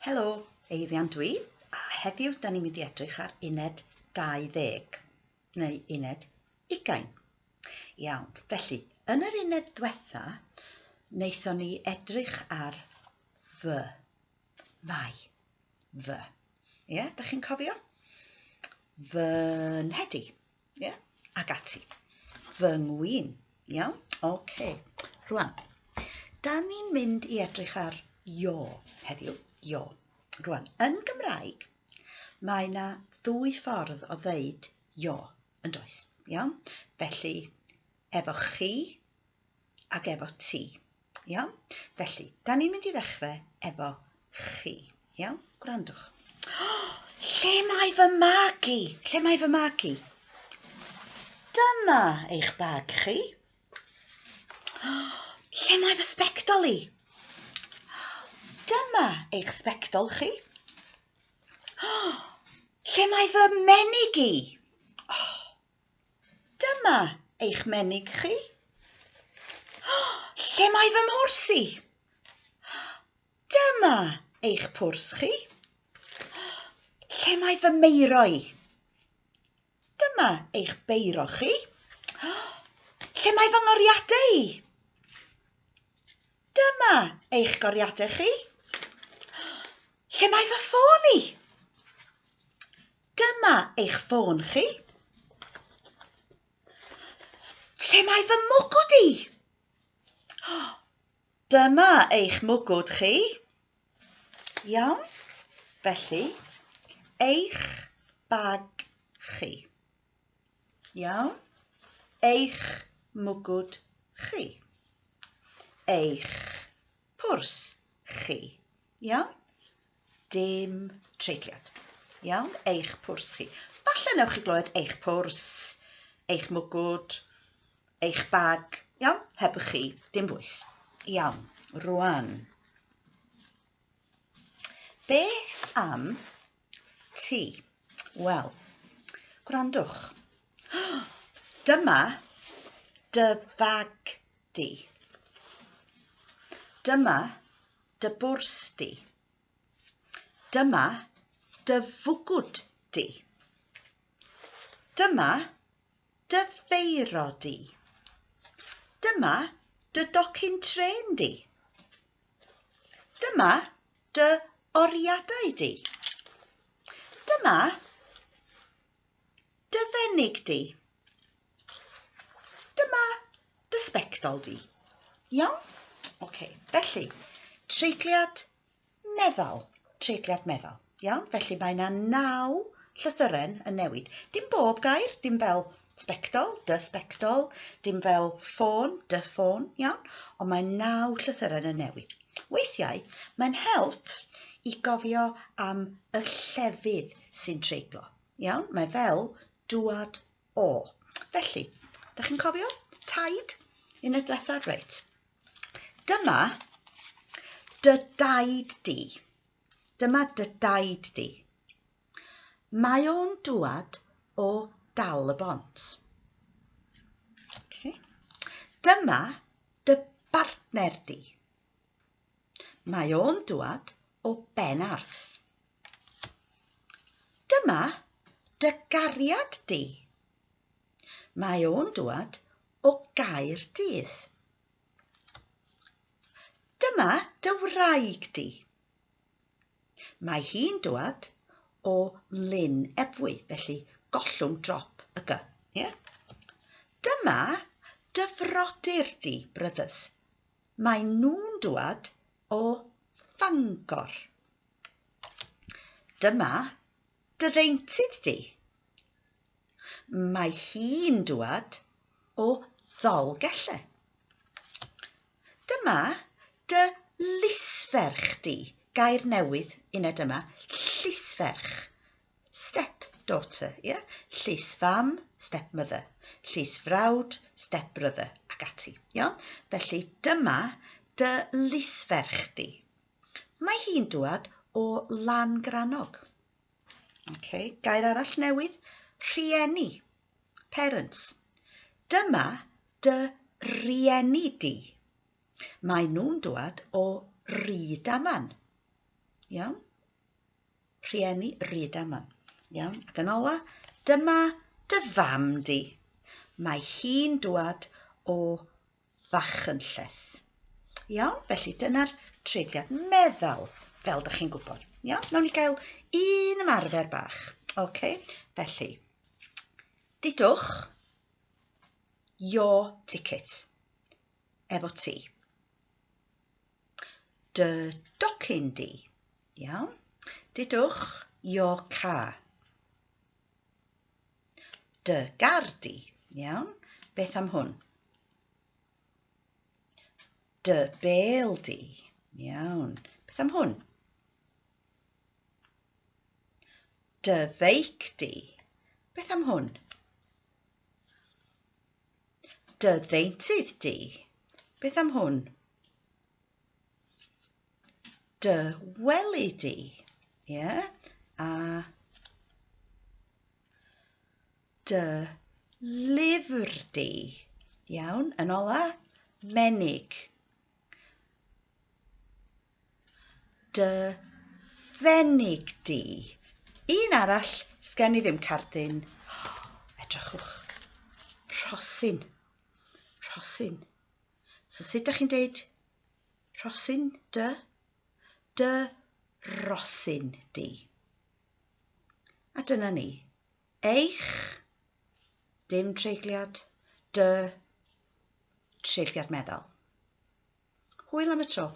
Helo, Eirian dwi, a heddiw da ni'n mynd i edrych ar uned 20, neu uned 20. Iawn, felly, yn yr uned ddiwetha, wnaethon ni edrych ar fy, mae, fy. Ie, yeah, da chi'n cofio? Fy nhedi, ie, yeah? ac ati. Fy ngwin, iawn? Oce, okay. Rwan, da ni'n mynd i edrych ar io heddiw, io. Rwan, yn Gymraeg, mae yna ddwy ffordd o ddeud io, yn does, iawn? Felly, efo chi ac efo ti. Iawn? Felly, da ni'n mynd i ddechrau efo chi. Iawn? Gwrandwch. Lle mae fy mag i? Lle mae fy mag i? Dyma eich bag chi. Lle mae fy sbectol i? Dyma eich sbectol chi. Lle mae fy menig i? Dyma eich menig chi. Lle mae fy mhwrs i? Dyma eich pwrs chi. Lle mae fy meiro i? Dyma eich beiro chi. Lle mae fy ngoriadau i? Dyma eich goriadau chi. Lle mae fy ffôn i? Dyma eich ffôn chi. Lle mae fy mwgwd i? Dyma eich mwgwd chi. Iawn? Felly, eich bag chi. Iawn? Eich mwgwd chi. Eich pwrs chi. Iawn? Dim treigliad. Iawn? Eich pwrs chi. Falle newch chi glywed eich pwrs, eich mwgwd, eich bag. Iawn? Heb y chi. Dim bwys. Iawn. Rwan. Beth am ti? Wel, gwrandwch. Dyma dy fag di. Dyma dy bwrs di. Dyma dy fwgwd di. Dyma dy feiro di. Dyma dy docyn trên di. Dyma dy oriadau di. Dyma dy fenig di. Dyma dy sbectol di. Iawn? Oce, felly, treigliad meddal. Treigliad meddal. Iawn? Felly mae yna naw llythyren yn newid. Dim bob gair, dim fel sbectol, dy sbectol, dim fel ffôn, dy ffôn, iawn? Ond mae naw llythyren yn newid. Weithiau, mae'n help i gofio am y llefydd sy'n treiglo. Iawn? Mae fel dŵad o. Felly, da chi'n cofio? Taid? Un y diwetha? Reit. Dyma dy daid di. Dyma dy daid di. Mae o'n dŵad o Dal y Bont. Okay. Dyma dy bartner di. Mae o'n dŵad o Benarth. Dyma dy gariad di. Mae o'n dŵad o Gaerdydd. Dyma dy wraig di. Mae hi'n dŵad o Lyn Ebwy, felly gollwng drop y gy. Ie? Dyma dy frodyr di, brothers. Mae nhw'n dŵad o Fangor. Dyma dy ddeintydd di. Mae hi'n dŵad o Ddolgellau. Dyma dy lisferch di. Gair newydd, uned yma, llisferch. Step daughter, ie? Yeah? Llys fam, step mother. Llys frawd, step brother, ac ati. Iawn? Felly dyma dy lisferch di. Mae hi'n dŵad o Langrannog. Okay. Gair arall newydd, rhieni, parents. Dyma dy rieni di. Mae nhw'n dŵad o Rydaman. Iawn? Rhieni Rydaman. Iawn, ac yn ola, dyma dy fam di. Mae hi'n dwad o Fachynlleth. Iawn, felly dyna'r treigliad meddal, fel dych chi'n gwybod. Iawn, nawn ni gael un ymarfer bach. OK, felly, dudwch your ticket efo ti. Dy docyn di. Iawn. Dudwch your car. Dy gar di. Iawn. Beth am hwn? Dy bêl di. Iawn. Beth am hwn? Dy feic di. Beth am hwn? Dy ddeintydd di. Beth am hwn? Dy wely di. Ie? Yeah? A dy lyfr di. Iawn, yn ola, menig. Dy fenig di. Un arall, sgen i ddim cardyn. Edrychwch. Rhosyn. Rhosyn. So sut dach chi'n deud rhosyn dy? Dy rosyn di. A dyna ni. Eich, dim treigliad, dy, treigliad meddal. Hwyl am y tro.